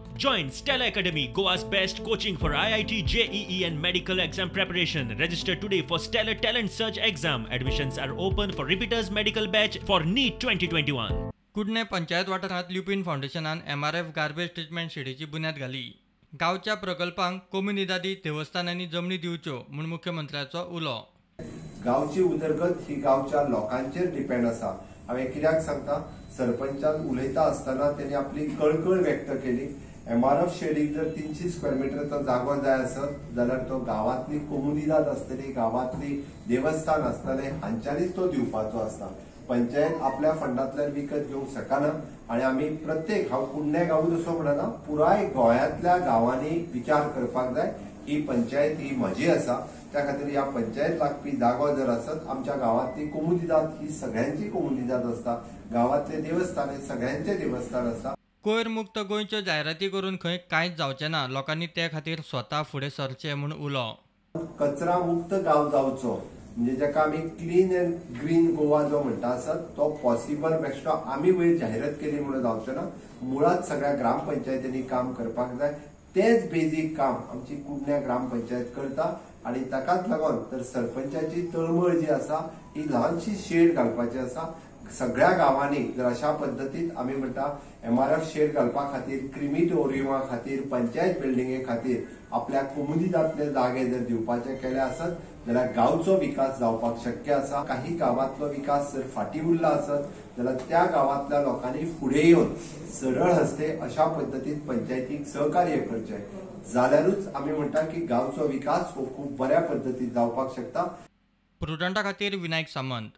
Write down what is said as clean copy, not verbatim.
Join Stella Academy, Goa's best coaching for IIT, JEE and medical exam preparation. Register today for Stellar Talent Search exam. Admissions are open for repeaters medical batch for NEET 2021. Kudne panchayat वाठारांत Lupin फावंडेशनान MRF garbage treatment शेडीची बुन्याद घाली. गांवच्या प्रकल्पांक कोमुनिदादी देवस्थानांनी जमनी दिवच्यो म्हूण मुख्यमंत्र्याचो उलो. गांवची उदरगत ही गांवच्या लोकांचेर डिपेंड आसा. हांवें कित्याक सांगता, सरपंचान उलयता आसतना तेणी आपली कळकळ व्यक्त केली. एमआरएफ शेडीक जर 300 स्क्वेअर मिटरचो जागो जाय आसत जाल्यार तो गांवांतली कोमुनिदाद आसतली, गांवांतली देवस्थान आसतले, हांच्यांनीच तो दिवपाचो आसता. पंचायत आपल्या फंडांतल्यान विकत घेवंक शकना. आनी आमी प्रत्येक, हांव कुडणे गांवूच असो म्हणना, पुराय गोंयांतल्या गांवांनी विचार करपाक जाय. ही पंचायत ही म्हजी आसा, त्या खातीर ह्या पंचायत लागपी जागो जर आसत, आमच्या गांवांतली कोमुनिदाद ही सगळ्यांची कोमुनिदाद आसता, गांवांतले देवस्थान हे सगळ्यांचे देवस्थान आसता. कोयर मुक्त गोंयच्यो जायराती करून खंय कांयच जावचें ना, लोकांनी ते खातीर स्वता फुडें सरचें म्हूण उलो. कचरा मुक्त गांव जावचो म्हणजे जाका आमी क्लीन अँड ग्रीन गोवा जो म्हणटा आसत तो पॉसिबल बेश्टो आमी वयर जाहिरात केली म्हणून जावचो ना. मुळात सगळ्या ग्रामपंचायतींनी काम करपाक जाय. तेच बेजीक काम आमची कुडण्या ग्रामपंचायत करता आनी ताकाच लागून तर सरपंचाची तळमळ जी आसा ही ल्हानशी शेड घालपाची आसा. सगळ्या गांवांनी जर अशा पद्दतीन आमी म्हणटा एमआरएफ शेड घालपा खातीर, क्रिमिटोरियमा खातीर, पंचायत बिल्डिंगे खातीर आपल्या कोमुनिदांतले जागे जर दिवपाचे केले आसत जाल्यार गांवचो विकास जावपाक शक्य आसा. काही गांवांतलो विकास जर फाटीं उरला आसत जाल्यार त्या गांवांतल्या लोकांनी फुडें येवन सरळ हस्ते अशा पद्दतीन पंचायतीक सहकार्य करचें जाल्यारूच आमी म्हणटा की गांवचो विकास हो खूब बऱ्या पद्दतीन जावपाक शकता. प्रुडंटा खातीर विनायक सामंत.